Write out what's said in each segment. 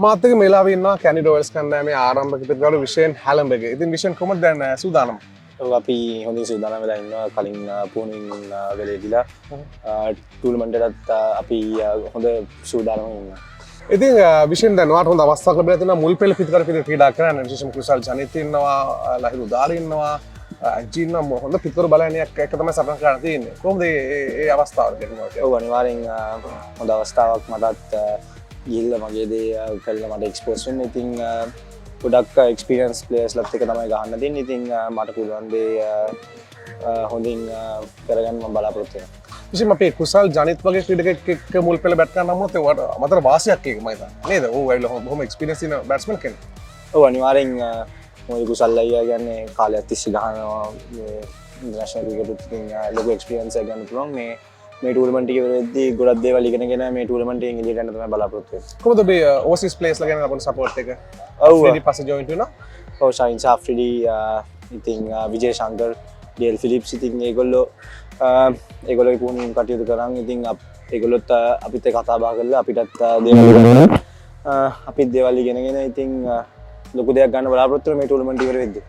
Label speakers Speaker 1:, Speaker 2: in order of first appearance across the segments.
Speaker 1: මාත් එක්ක මේ වෙලාවේ ඉන්නවා කැන්ඩි රොයල්ස් කණ්ඩායමේ ආරම්භක පිතිකරු විෂේන් හැලම්බගේ. ඉතින් විෂේන්, කොහොමද දැන් සූදානම්?
Speaker 2: ඔව්, අපි හොඳින් සූදානම් වෙලා ඉන්නවා. කලින් පුහුණුවීම් වෙලේදීලා ටූර්නමන්ට් එකටත් අපි හොඳ සූදානම්ව ඉන්නවා.
Speaker 1: ඉතින් විෂේන්, දැන් ඔයාට හොඳ අවස්ථාවක් ලැබිලා තියෙනවා මුල් පෙළ පිතිකරු පිට ක්‍රීඩා කරන්න. විශේෂයෙන්ම කුසල් ජනිත් ඉන්නවා, ලහිරු උදාරි ඉන්නවා, ඇන්ජි ඉන්නවා. හොඳ පිතිකරු බලඇණියක් එක්ක තමයි සටන් කරන්න තියෙන්නේ. කොහොමද ඒ ඒ- ඒ අවස්ථාව ගැන?
Speaker 2: ඔව්, අනිවාර්යෙන් හොඳ අවස්ථාවක් මටත් ගිහිල්ලා මගේ දේ කරලා මට එක්ස්පෝස් වෙන්න. ඉතින් ගොඩක් එක්ස්පීරියන්ස් ප්ලේයර්ස්ලත් එක්ක තමයි ගහන්න දෙන්නේ. ඉතින් මට පුළුවන් දේ හොඳින් කරගන්න මම බලාපොරොත්තු වෙනවා.
Speaker 1: විශේෂයෙන්ම අපේ කුසල් ජනිත් වගේ ක්‍රීඩකෙක් එක්ක මුල් පෙළ බැට් කරන්න හම්බුනොත් ඒවට අමතර වාසියක් ඒක මම හිතන්නේ. නේද? ඔව්, ඇවිල්ලා බොහොම එක්ස්පීරියන්ස් තියෙන බැට්ස්මන් කෙනෙක්.
Speaker 2: ඔව්, අනිවාර්යෙන්. මොකද කුසල් අයියා කියන්නේ කාලයක් තිස්සේ ගහනවා මේ ඉන්ටර්නැෂනල් ක්‍රිකට්. ඉතින් ලොකු එක්ස්පීරියන්ස් එකක් ගන්න පුළුවන්. මේ මේ ටූර්නමන්ට් එක ඉවර වෙද්දී ගොඩක් දේවල් ඉගෙනගෙන මේ ටූර්නමන්ට් එකෙන් එළියට යන්න තමයි බලාපොරොත්තු වෙන්නේ.
Speaker 1: කොහොමද ඔබේ ඕවර්සීස් ප්ලේයර්ස්ලා ගැන ලබන සපෝට් එක?
Speaker 2: ඔව්.
Speaker 1: ෆ්‍රෙඩි පස්සේ ජොයින් වුණා.
Speaker 2: ඔව්, ෂාහින් ෂා අෆ්රිඩි, ඉතින් විජේ ශංකර්, ඩේල් ෆිලිප්ස්, ඉතින් ඒගොල්ලෝ ඒගොල්ලෝ පුහුණුවීම් කටයුතු කරන්. ඉතින් ඒගොල්ලොත් අපිත් එක්ක කතා බහ කරලා අපිටත් දේවල් ඉගෙනගෙන අපිත් දේවල් ඉගෙනගෙන ඉතින් ලොකු දෙයක් ගන්න බලාපොරොත්තු වෙන මේ ටූර්නමන්ට් ඉවර වෙද්දී.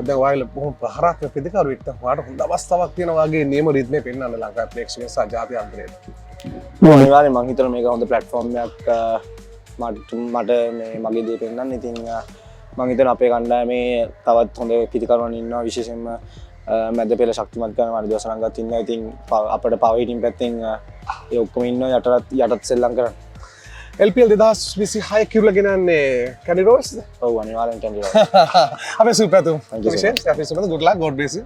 Speaker 1: දැන් ඔයාලා බොහොම ප්‍රහාරාත්මක පිතිකරුවෙක්. දැන් ඔයාලට හොඳ අවස්ථාවක් තියෙනවා වගේ නියම රිද්මය පෙන්වන්න ලංකාවේ ප්‍රේක්ෂකයන් සහ ජාත්‍යන්තරයට.
Speaker 2: අනිවාර්යෙන් මං හිතනවා මේක හොඳ ප්ලැට්ෆෝම් එකක් මට මට මේ මගේ දේ පෙන්වන්න. ඉතින් මං හිතනවා අපේ කණ්ඩායමේ තවත් හොඳ පිතිකරුවන් ඉන්නවා. විශේෂයෙන්ම මැද පෙළ ශක්තිමත් කරන වනිඳු හසරංගත් ඉන්නවා. ඉතින් අපිට පවර් හිටින් පැත්තෙන් ඒ ඔක්කොම ඉන්නවා යටත් යටත් සෙල්ලම් කරන්න.
Speaker 1: LPL 2026 කිරුළ ගෙනන්නේ කැන්ඩි රොයල්ස්ද?
Speaker 2: ඔව්, අනිවාර්යෙන් කැන්ඩි.
Speaker 1: අපේ සුපැතුම්.
Speaker 2: Thank you so
Speaker 1: විශේෂ අපි සුපැතුම්. Good luck, God bless you.